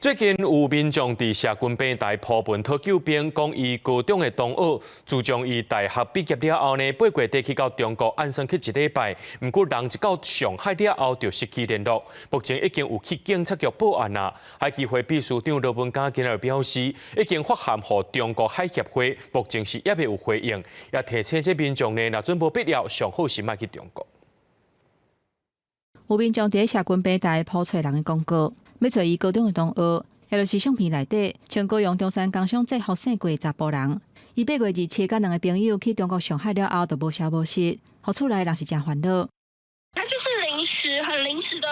最近有民眾佇社群平台 po 文討救兵，講伊高中的同學自從伊大學畢業了後呢，8月底去到中國按算去一禮拜，毋過人一到上海了後就失去聯絡。目前已經有去警察局報案啦。海基會秘書長羅文嘉今日表示，已經發函予中國海協會，目前是猶未有回應，也提醒這民眾呢，若準無必要，上好是莫去中國。有民眾佇社群平台 po 揣人的廣告，欲揣伊高中的同學，也就是相片內底穿高雄中山工商制服姓郭的查埔人。伊8月27佮兩个朋友去中國上海了後，就無消無息，予厝內人是誠煩惱。他就是臨時、很臨時的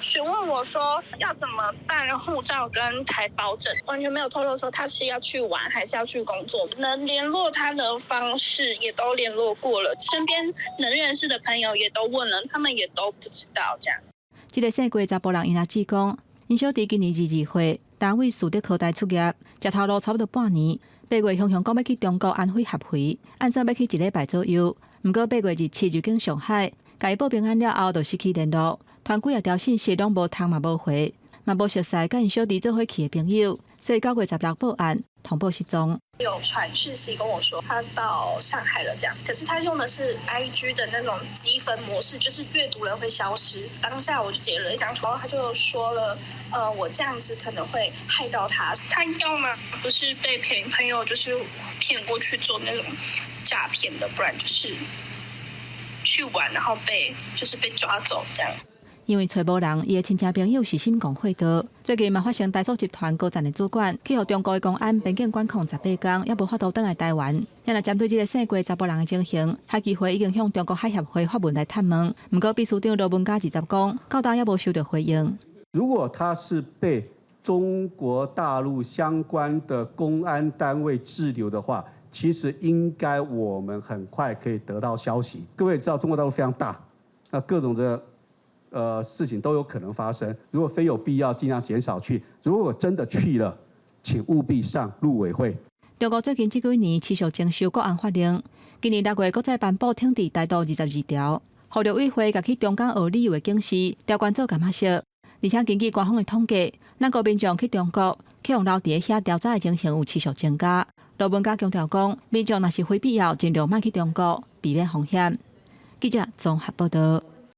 詢問我說要怎麼辦護照跟台胞證，完全沒有透露說他是要去玩還是要去工作。能聯絡他的方式也都聯絡過了，身邊能認識的朋友也都問了，他們也都不知道這樣。這个姓郭查埔人𪜶阿姊講，𪜶小弟今年22歲，單位樹德科大出業，食頭路差不多半年。8月雄雄講欲去中國安徽合肥，按算欲去一禮拜左右。毋過8月27入境上海，共伊報平安了後，就失去聯絡，傳幾仔條信息攏無通嘛無回，嘛無熟似佮𪜶小弟做伙去的朋友，所以9月16報案通報失蹤。有傳訊息跟我說他到上海了，這樣，可是他用的是 IG 的那種積分模式，就是閱讀了會消失。當下我就截了一張圖，他就說了，我這樣子可能會害到他。他要麼不是被騙朋友，就是騙過去做那種詐騙的，不然就是去玩，然後被就是被抓走這樣。因為揣無人，伊的親戚朋友是心共會道。最近嘛發生台塑集團高層的主管去予中國的公安邊境管控18天，猶無法度轉來台灣。若針對這个姓郭查埔人的情形，海基會已經向中國海協會發文來探問。毋過秘書長羅文嘉二十講，到今猶無收到回應。如果他是被中國大陸相關的公安單位滯留的話，其實應該我們很快可以得到消息。各位知道中國大陸非常大，那各種的事情都有可能發生。如果非有必要，盡量減少去。如果真的去了，請務必上陸委會。中國最近這幾年持續徵收國安法令，今年6月閣再頒布懲治台獨22條，予陸委會共去中港學旅遊的警示調懸做柑仔色。而且根據官方的統計，咱國民眾去中國去予留佇遐調查的情形有持續增加。羅文嘉強調講，民眾若是非必要，盡量莫去中國，避免風險。記者綜合報道。